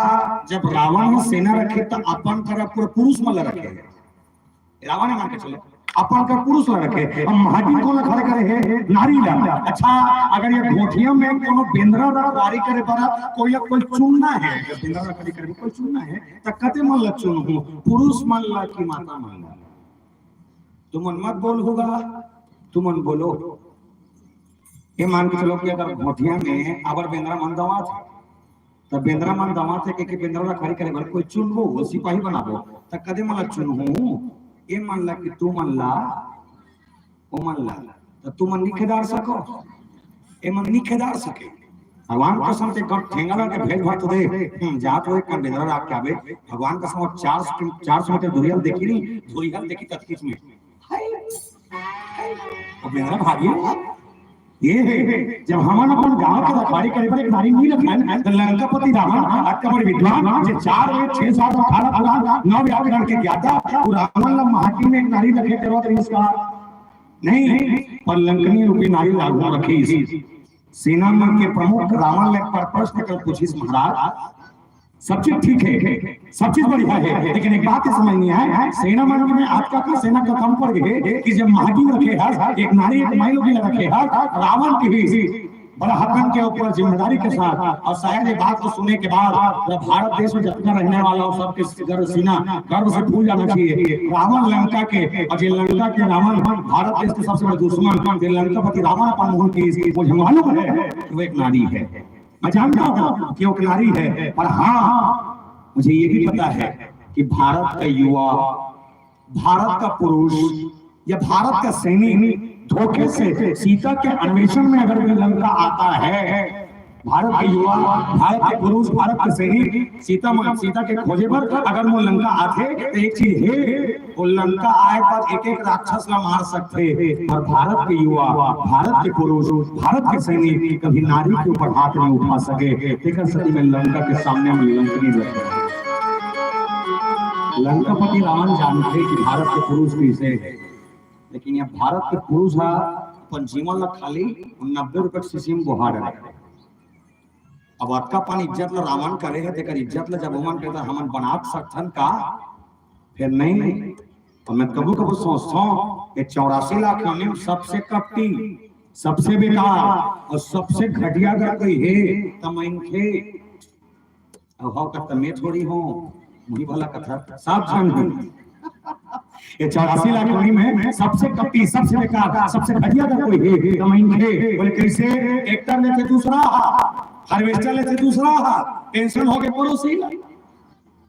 जब रावण हा सेना रखे त अपन करा पूरा पुरुष मन ला रखे हे। रावण हे मान के चलो, अपन का पुरुष ला रखे, अब महाजी कौन ला खड़े करे हे? नारी ला। अच्छा, अगर ये घोटिया में कोनो बेंदरा रखवारी करे बर कोई ला कोई चुनना है, अगर बेंदरा रखवारी करे बर कोई चुनना है, त कते मन ला चुनहू? पुरुष मन ला कि माता मन ला? तुमन मत बोलहू गा, तुमन बोलो। ये मान के चलो कि अगर घोटिया में अबर बेंदरा मन दवात हे, त बेंदरा मन दवात हे के, के बेंदरा ला खड़ी करे बर कोई चुनबो, वो सिपाही बनाबो, त कते मन ला चुनहू? ये मन ला कि तुमन ला, ओमन ला, त तुमन नी खेदार सको, एमन नी खेदार सके। भगवान कसम ते गट ठेंगा ला के भेज भर तो दे, हम्म, जा तो एक कर बेंदरा राख के आबे। भगवान कसम, वो चार सौ, चार सौ मीटर दूरिया देखी नहीं, दूरिया देखी ततकीच में। हाय, हाय, वो बेंदरा भागी। ये है, जब हमन अपन गांव के रखवारी करे बर एक नारी नहीं रखन, तो लंकापति रावण अतका बड़े विद्वान, जे चार वेद, छह शास्त्र, अठारह पुराण, नौ व्याकरण के ज्ञाता, वो रावण ला महाकी में एक नारी रखे जरूरत रही इसका? नहीं, पर लंकनी रूपी नारी लागू रखिस। सेना मन के प्रमुख रावण ले पर प्रश्न कर पूछिस, महाराज, सब चीज ठीक है, सब चीज बढ़िया है, लेकिन एक बात ये समझ नहीं आए, सेना मन में आज का का सेना का कम पड़ गए कि जब महादेव रखे हस, एक नारी एक माईलोगिन रखे हस, रावण के ही बड़ा हकन के ऊपर जिम्मेदारी के साथ, और शायद ये बात को सुनने के बाद पूरा भारत देश में जितना रहने वाला हो, सबके गर्व सीना गर्व से फूल जाना चाहिए। रावण लंका के, और ये लंका के रावण भारत देश के सबसे बड़े दुश्मन, ये लंकापति रावण अपन मुंह की, मुझे मालूम है कि वो एक नारी है। मैं जानता हूँ कि वो एक नारी है, पर हाँ, मुझे ये भी पता है कि भारत का युवा, भारत का पुरुष या भारत का सैनिक धोखे से सीता के अन्वेषण में अगर भी लंका आता है, भारत के युवा, भारत के पुरुष, भारत के सैनिक सीता म-, सीता के खोजे बर अगर वो लंका आथे, तो एक चीज है, वो लंका आए पर एक एक राक्षस ला मार सकथे, पर भारत के युवा, भारत के पुरुष, भारत के सैनिक कभी नारी के ऊपर हाथ नहीं उठा सके। तेकर सेती में लंका के सामने में लंकनी रखे। लंकापति रावण जानथे कि भारत के पुरुष कइसे हे, लेकिन ये भारत के पुरुष हा अपन जीवन ला खाली नब्बे रुपए के शीशी में बोहा डरे। अब अतका पान इज्जत ला रावण करे हे, तेकर इज्जत ला जब ओमन करता, हमन बना सकथन का? फिर नहीं। और मैं कभू कभू सोचथों, ये चौरासी लाख योनि में सबसे कपटी, सबसे बेकार और सबसे घटिया अगर कोई हे, त मनखे। अब हव कथा, मैं थोड़ी हूँ, मुही भला कथा, सब झन हूँ। ये चौरासी लाख योनि में सबसे कपटी, सबसे बेकार, सबसे घटिया अगर कोई हे, त मनखे। बोले, "कइसे?" ट्रैक्टर लेथे दूसरा, हार्वेस्टर लेथे दूसरा, टेंशन होगे पड़ोसी ला।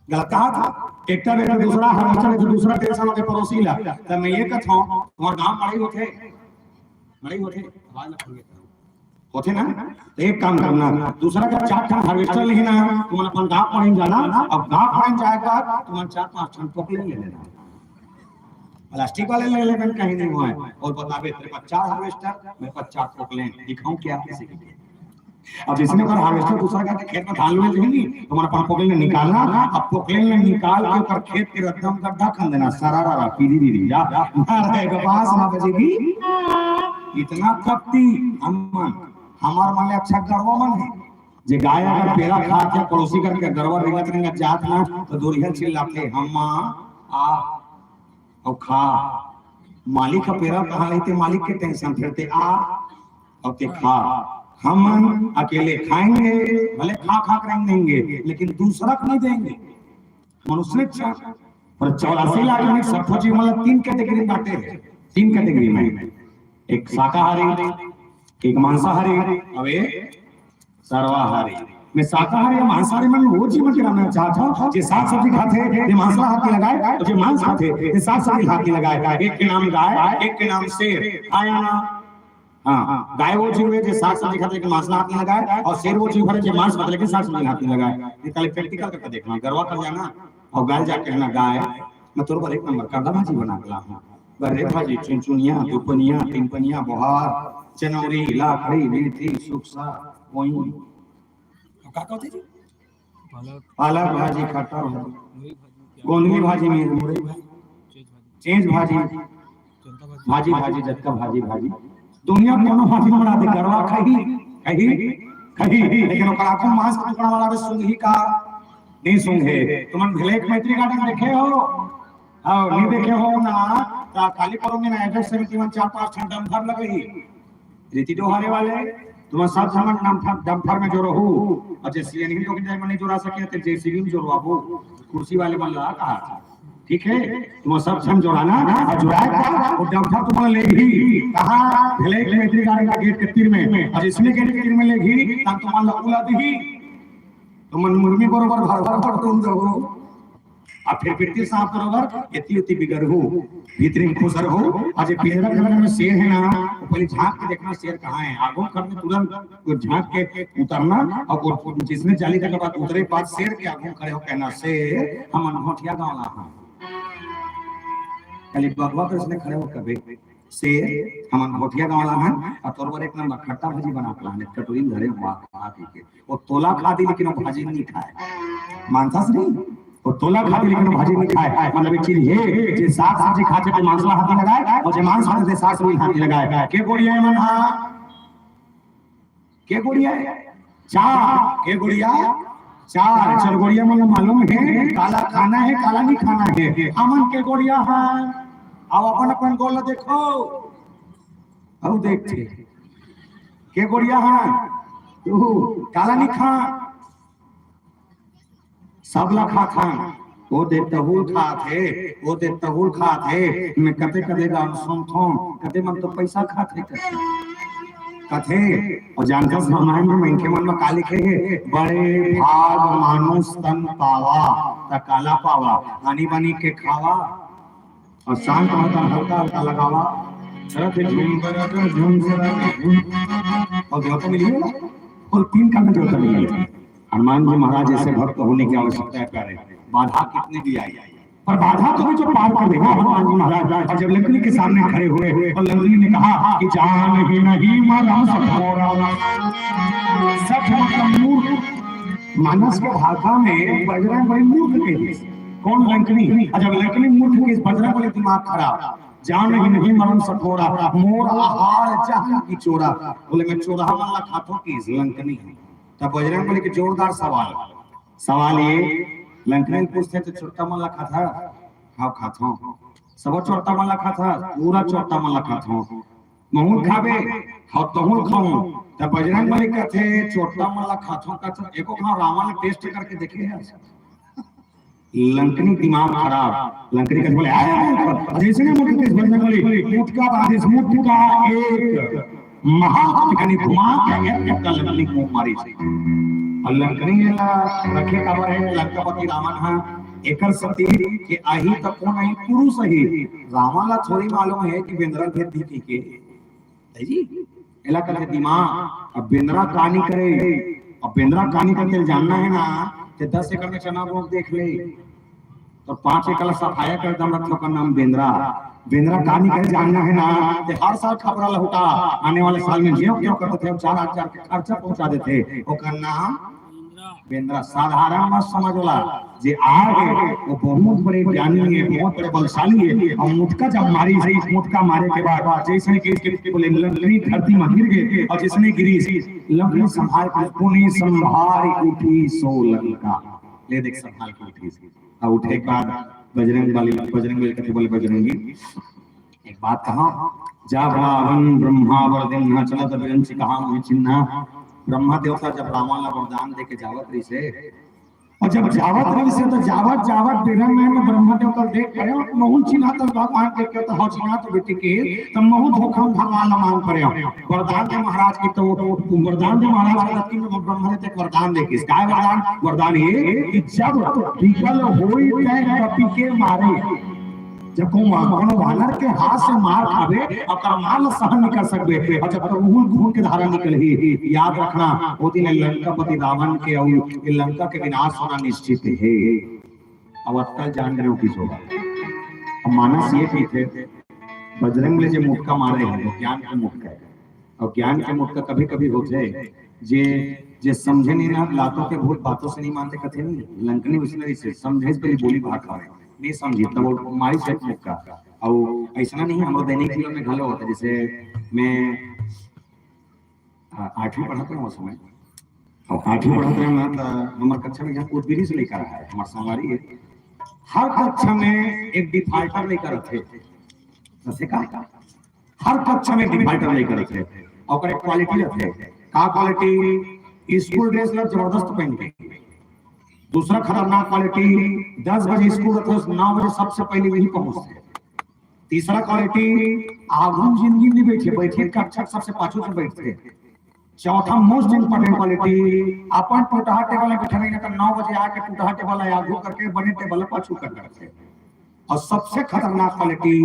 गलत कहा था। ट्रैक्टर लेथे दूसरा, हार्वेस्टर लेथे दूसरा, टेंशन होगे पड़ोसी ला। त मैं ये कहत हूँ, तुम्हार गाँव मड़ई होथे? मड़ई होथे? आवाज ना खोलिए। होथे ना? त एक काम करना, दूसरा का चार ठन हार्वेस्टर लेना, तुमन अपन गाँव पड़ई जाना, अब गाँव पड़ई जाए के बाद तुमन चार पाँच ठन पोकलेन ले लेना। प्लास्टिक वाले ले लेबे, कहीं नहीं होय। अउ बताबे, "तेरे पास चार हार्वेस्टर, मेरे पास चार पोकलेन, दिखाऊं क्या?" किसी के लिए। अब जइसने अगर हार्वेस्टर दूसरा का खेत में धान लुए देही, तुमन अपन पोकलेन निकालना, अब पोकलेन निकाल के ओकर खेत के रद्दा म गड्ढा खन देना, सरारा, पीली, पीली, जा, मारे के पास ना बजेगी। इतना कपटी हमन, हमर मन ले अच्छा गरवा मन हे। जे गाय अगर पेरा खात हे, पड़ोसी घर के गरवा रेंगत रेंगत जात ना, त दूरिहा चिल्लाथे, "हम्मा, आ, अउ खा।" मालिक ह पेरा कहाँ रहिथे, मालिक के टेंशन, फिर ते आ, अउ ते खा। हमन अकेले खाएंगे, भले खा खा के रेंग देंगे, लेकिन दूसरा को नहीं देंगे। मनुष्य अच्छा। पर चौरासी लाख में सब फौजी मतलब तीन कैटेगरी में बांटे हैं, तीन कैटेगरी में। एक शाकाहारी, एक मांसाहारी, अब एक सर्वाहारी। मैं शाकाहारी या मांसाहारी मन वो जीवन के रहना चाहता हूँ, जे साग सब्जी खाथे, जे मांस ला हाथ नहीं लगाए, और जे मांस खाथे, जे साग सब्जी हाथ नहीं लगाए। एक के नाम गाय, एक के नाम शेर। आया ना? हाँ, गाय वो जीव है, जे साग सब्जी खाथे, लेकिन मांस ला हाथ नहीं लगाए, और शेर वो जीव है, जे मांस खाथे, लेकिन साग सब्जी हाथ नहीं लगाए। ये खाली प्रैक्टिकल करके देखना, गरवा कर जाना, और गाय जाके कहना, "गाय, मैं तोर बर एक नंबर कांदा भाजी बना के लाहूं। गरवा भाजी, चुनचुनिया, दुपनिया, टिमपनिया, बोहार, चनौरी, लाखड़ी, मेथी, सुकसा, वही।" अब का कहते जी? पालक भाजी, खट्टा भाजी, गोंदली भाजी में मुरई भाजी, चेंज भाजी, भाजी, भाजी, जतका भाजी, भाजी। दुनिया कोनो भाजी बना दे, गरवा खाही, खाही, खाही, लेकिन ओकर आँखों मांस के टुकड़ा वाला रे सूंघही का? नहीं सूंघे। तुमन ब्लैक मैत्री गार्डन देखे हो? हाँ, नहीं देखे हो ना, त काली परों में ना एड्रेस समिति में चार पांच ठन डंपर लगही। रेती डोहारे वाले, तुमन सब झन डंपर, डंपर में जोरहू, और जे सीएनजी टोकन जाए मन नहीं जोरा सके, त जेसीबी में जोरवाबो, कुर्सी वाले मन ला कहा। ठीक है, तुमन सब झन जोराना, और जोराए का, वो डंपर तुमन लेगही, कहाँ? ब्लैक मैत्री गार्डन का गेट के तीर में, और जइसने गेट के तीर में लेगही, तब तुमन ला उला दिही, तुमन मुर्मी बरोबर भर भर भर तुम दो। अब फिर पिट्ठी साफ बरोबर, एती ओती बिगरहू, भीतरी में खुश रहू। और जे पिंजरा के अंदर में शेर है ना, वो पहले झांक के देखना शेर कहाँ है। आगू खड़े में तुरंत वो झांक के उतरना, और वो जइसने जाली तक बाद उतरे बाद शेर के आगू खड़े हो कहना, "शेर, हमन घोटिया गाँव ला हन।" खाली बगवा के उसने खड़े हो कबे, "शेर, हमन घोटिया गाँव ला हन, और तोर बर एक नंबर खट्टा भाजी बना के लाहन, एक कटोरी में धरे हुआ खा पी के।" वो तोला खा दी, लेकिन वो भाजी नहीं खाए। मानसा से नहीं, वो तोला खा दी, लेकिन वो भाजी नहीं खाए। मतलब एक चीज हे, जे साग सब्जी खाथे, ते मांस ला हाथ नहीं लगाए, और जे मांस खाथे, ते साग सब्जी हाथ नहीं लगाए। के गोड़िया मन हा? के गोड़िया हे? चार। के गोड़िया? चार। चल गोड़िया मन ला मालूम हे, काला खाना हे, काला नहीं खाना हे। हमन के गोड़िया हा? अब अपन अपन गोड़ ला देखो। अउ देखथे। के गोड़िया हा? तू काला नहीं खा? सब ला खाथन। ओ दे तहूल खात हे, ओ दे तहूल खात हे। मैं कते कते गान सुनथों, कते मन तो पैसा खात हे कते। कथे, और जानथस रामायण में मनखे मन में का लिखे हे? बड़े भाग मानुष तन पावा, त काला पावा, आनी बानी के खावा। और शांत रहता, हल्का हल्का लगावा। चलत हे झूम बराबर, झूम बराबर, झूम। और देवता मिली ना? और तीन काम में देवता मिली। हनुमान जी महाराज जैसे भक्त होने की आवश्यकता है प्यारे। बाधा कितनी भी आई, पर बाधा को भी जो पार कर देगा हनुमान जी महाराज। और जब लंकनी के सामने खड़े हुए, हुए और लंकनी ने कहा कि "जानहि नहीं मरम सठोरा।" सठ मतलब मूर्ख। मानस के भाषा में बजरंग बली मूर्ख कहिस। कौन? लंकनी। और जब लंकनी मूर्ख कहिस, बजरंग बली दिमाग खराब। "जानहि नहीं मरम सठोरा, मोर आहार जहन किचोरा।" बोले, "मैं चोरहा मन ला खाथों" कहिस लंकनी। तब बजरंग बली के जोरदार सवाल। सवाल ये, लंकनी पूछथे, "तो चोरहा मन ला खाथा?" "हाँ, खाथों।" "सबो चोरहा मन ला खाथा?" "पूरा चोरहा मन ला खाथों।" "महूं खाबे?" "हाँ, तहूं खाऊं।" तब बजरंग बली कथे, "चोरहा मन ला खाथों, खाथों, एको घांव रावण ला टेस्ट करके देखे हस?" लंकनी दिमाग खराब, लंकनी कथे बोले, "आय, आय, आय, जैसे ना मुटका इस बंधन वाली, मुटका बांधिस, मुटका एक महाज्ञानी घुमा के एक मुटका लंकनी मुंह मारिस।" और लंकनी ला रखे काबर हे, लंकापति रावण हा, एकर सती के आही त कोन आही, पुरुष ही। रावण ला थोड़ी मालूम हे कि बेंदरा भेद दी के। है जी, एला कथे दिमाग। अब बेंदरा का नी करे, अब बेंदरा का नी करे, तेला जानना हे ना, ते दस एकड़ में चना बोक देख ले, तो पाँच एकड़ ला सफाया कर दम रखथे, ओकर नाम बेंदरा। बेंदरा का नी करे जानना हे ना, ते हर साल खपरा लहुटा, आने वाले साल में ज्यों क्यों करते थे, चार हजार के खर्चा पहुंचा देथे, ओकर नाम बेंदरा। साधारण मत समझ वाला, जे आय हे, वो बहुत बड़े ज्ञानी हे, बहुत बड़े बलशाली हे। और मुटका जब मारिस, मुटका मारे के बाद जैसे कि इसके बोले लंकनी धरती में गिर गे, और जैसने गिरिस, लंकनी संभाल के, पुनि संभारि उठि सो लंका। ले देख, संभाल के उठिस। और उठे के बाद बजरंग बली, बजरंग बली कथे बोले, "बजरंगी, एक बात कहा, जब रावण ब्रह्मा वर दीन्हा, चलत बिरंचि कहा मोहि चिन्हा।" ब्रह्मा देवता जब रावण ला वरदान दे के जावत रहिस हे, और जब जावत रहिस हे, तो जावत, जावत बेरा में ब्रह्मा देवता देख के, "महूं ल चिन्हा तो भगवान देख के तो, हव चिन्हा तो बेटी के, तो महूं धोखा में भगवान ला मांग परे हव।" वरदान दे महाराज के, तो वरदान दे महाराज के, लेकिन ब्रह्मा ने तो एक वरदान दे के, काय वरदान? वरदान ये कि जब विकल होई तै कपि के मारे, जब कोनो, कोनो वानर के हाथ से मार खाबे, ओकर मार ल सहन नइ कर सकबे, और जब तोर मुंह खून के धारा निकलही, याद रखना, ओ दिन लंकापति रावण के अउ ये लंका के विनाश होना निश्चित हे। अब अतका जान रहे हो किस होगा। अब मानस ये कहिथे, बजरंग बली जे मुटका मारे हे, वो ज्ञान के मुटका हे। और ज्ञान के मुटका कभी-कभी होथे, जे, जे समझे नहीं ना, लातों के भूत बातों से नहीं मानते, कथे नहीं, लंकनी उसने इसे समझे, इस पहले बोली भाग खावे, नहीं समझी, तब वो मारी से मुक्का। और ऐसा नहीं, हमरो दैनिक जीवन में घलो होता, जैसे मैं, आ, आठवीं पढ़त रहा उस समय, और आठवीं पढ़त रहा ना, तो हमारे कक्षा में यहाँ कुछ भी नहीं से लेकर आया है, हमारे संगवारी है, हर कक्षा में एक डिफाल्टर लेकर रखे, जैसे का हर कक्षा में डिफाल्टर लेकर रखे, ओकर एक क्वालिटी रखे। का क्वालिटी? स्कूल ड्रेस ला जबरदस्त पहन के। दूसरा खतरनाक क्वालिटी, दस बजे स्कूल रखे, नौ बजे सबसे पहले वही पहुंचते। तीसरा क्वालिटी, आगू जिंदगी नहीं बैठे, बैठे कक्षा सबसे पाछू से बैठते। चौथा मोस्ट इंपॉर्टेंट क्वालिटी, अपन टूटहा टेबल में बैठे रहिना, तो नौ बजे आके टूटहा टेबल आगू करके बने टेबल पाछू कर रखे। और सबसे खतरनाक क्वालिटी,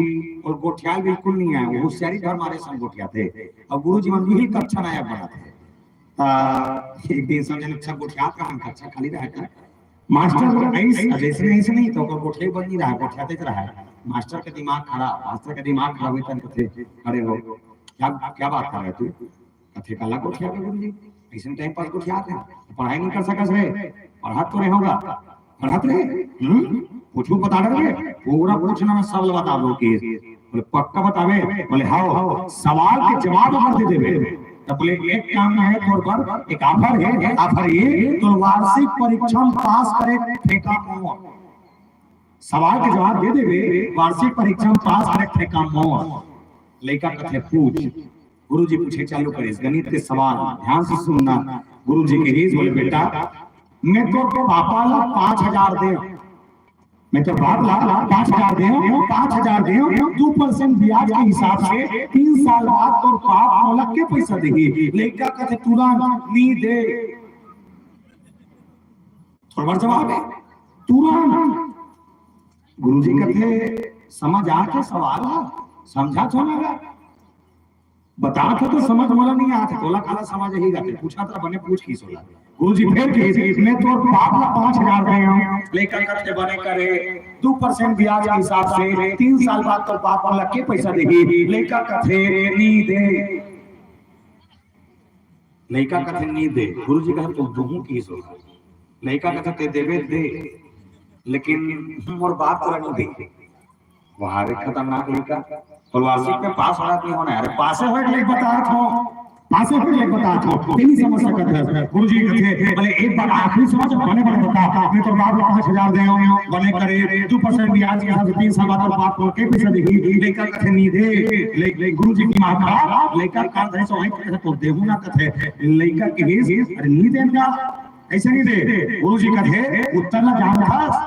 और गोठियाल बिल्कुल नहीं आए, वो होशियारी घर मारे संग गोठियाथे। और गुरुजी मन भी कक्षा नायक बनाथे। आ, एक दिन सब जन अच्छा गोठियात रहा, कक्षा खाली रहा था। मास्टर बोला, "ऐस, जैसे नहीं, ऐसे नहीं," तो ओकर गोठिया बंद नहीं रहा, गोठियाते रहा। मास्टर का दिमाग खराब, मास्टर का दिमाग खराब होता है, कथे, "अरे हो, क्या, क्या बात कर रहे तू?" कथे, "काला गोठियाबे गुरुजी, अइसन टाइम पास गोठियात हे, पढ़ाई नहीं कर सकस रे, पढ़त तो रहे होगा, पढ़त रहे, हम्म, कुछ बता रहे, पूरा पूछना मैं सब बता दो कि।" बोले, "पक्का बताबे?" बोले, "हाँ।" "सवाल के जवाब अगर दे देबे।" तब बोले, "एक काम है, तोर बर एक ऑफर है, ऑफर ये, तो वार्षिक परीक्षा में पास करे ठेका मोर, सवाल के जवाब दे देबे, वार्षिक परीक्षा में पास करे ठेका मोर।" लइका कथे, "पूछ।" गुरुजी पूछे चालू करिस गणित के सवाल, ध्यान से सुनना। गुरुजी कहिस, बोले, "बेटा, मैं तोर पापा ला पाँच हजार दे, मैं तोर बाप ला पाँच हजार दे, पाँच हजार दे, दू परसेंट ब्याज के हिसाब से तीन साल बाद तोर बाप मोला के पैसा देही?" लइका कथे, "तुरंत नी दे।" थोड़ा बार जवाब है, "तुरंत।" गुरुजी कथे, "समझ आथे सवाल ह? समझा थो ना गा? बता थो तो समझ मोला नहीं आथे, तोला काला समझ ही गा, ते पूछा था बने पूछ की सोला।" गुरुजी फिर कहे, "मैं तोर बाप ला पाँच हजार दे हूँ, लइका कथे बने करे, दू परसेंट ब्याज के हिसाब से तीन साल बाद तोर बाप मोला के पैसा देही?" लइका कथे, "नी दे।" लइका कथे, "नी दे।" गुरुजी कहे, "तो दूहूं की सोला।" लइका कथे, "ते देबे दे, लेकिन मोर बाप तोला नी दे।" वहां रे खतरनाक लइका, बोले, "वार्षिक में पास होना नहीं होना है?" "अरे पासे होए के लइक बतात हो, पासे होए के लइक बतात हो, ते नहीं समझ सकत है।" गुरुजी कथे, "बोले एक बार आखिरी समझ, बने बने बता, मैं तोर बाप ला पाँच हजार दे हूँ, बने करे दू परसेंट ब्याज के हिसाब से तीन साल बाद तोर बाप मोला के पैसा देही?" लइका कथे, "नी दे।" ले, ले, गुरुजी के दिमाग खराब, लइका का धरे सो वहीं कथे, "तो देहूं ना," कथे। लइका कहिस, "अरे नी दे ना, ऐसे नी दे।" गुरुजी कथे, "उत्तर ना जानथस?"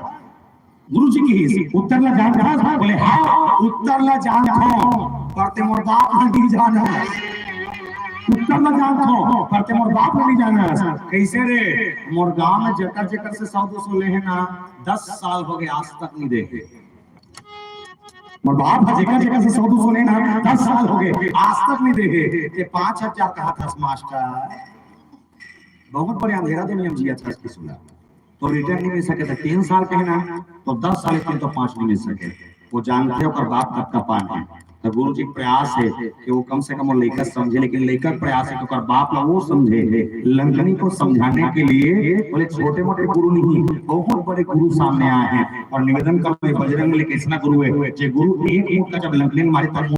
गुरु जी कहिस, "उत्तर ला जानथस?" बोले, "हाँ, उत्तर ला जानथों, पर ते मोर बाप ला नहीं जानस।" "उत्तर ला जानथों, पर ते मोर बाप ला नहीं जानस।" "कइसे रे?" "मोर गांव में जेकर जेकर से सौ दो सौ ले हे ना, दस साल हो गए, आज तक नहीं दे हे।" "मोर बाप ह जेकर जेकर से सौ दो सौ ले ना, दस साल हो गए, आज तक नहीं दे हे। ते पाँच हजार कहाथस मास्टर।" बहुत बड़े अंधेरा दुनिया में जियत हस कि सुना। तो रिटर्न नहीं मिल सके, तो तीन साल के हे ना, तो दस साल के तो पाँच नहीं मिल सके। वो जानथे ओकर बाप कतका पान हे। तो गुरु जी के प्रयास हे कि वो कम से कम वो लइका समझे, लेकिन लइका के प्रयास हे कि ओकर बाप ला वो समझे, लंकनी को समझाने के लिए। बोले, छोटे मोटे गुरु नहीं, बहुत बड़े गुरु सामने आए हैं। और निवेदन करो, ये बजरंग बली कइसना गुरु हे, जे गुरु एक मुक्का जब लंकनी मारे, तब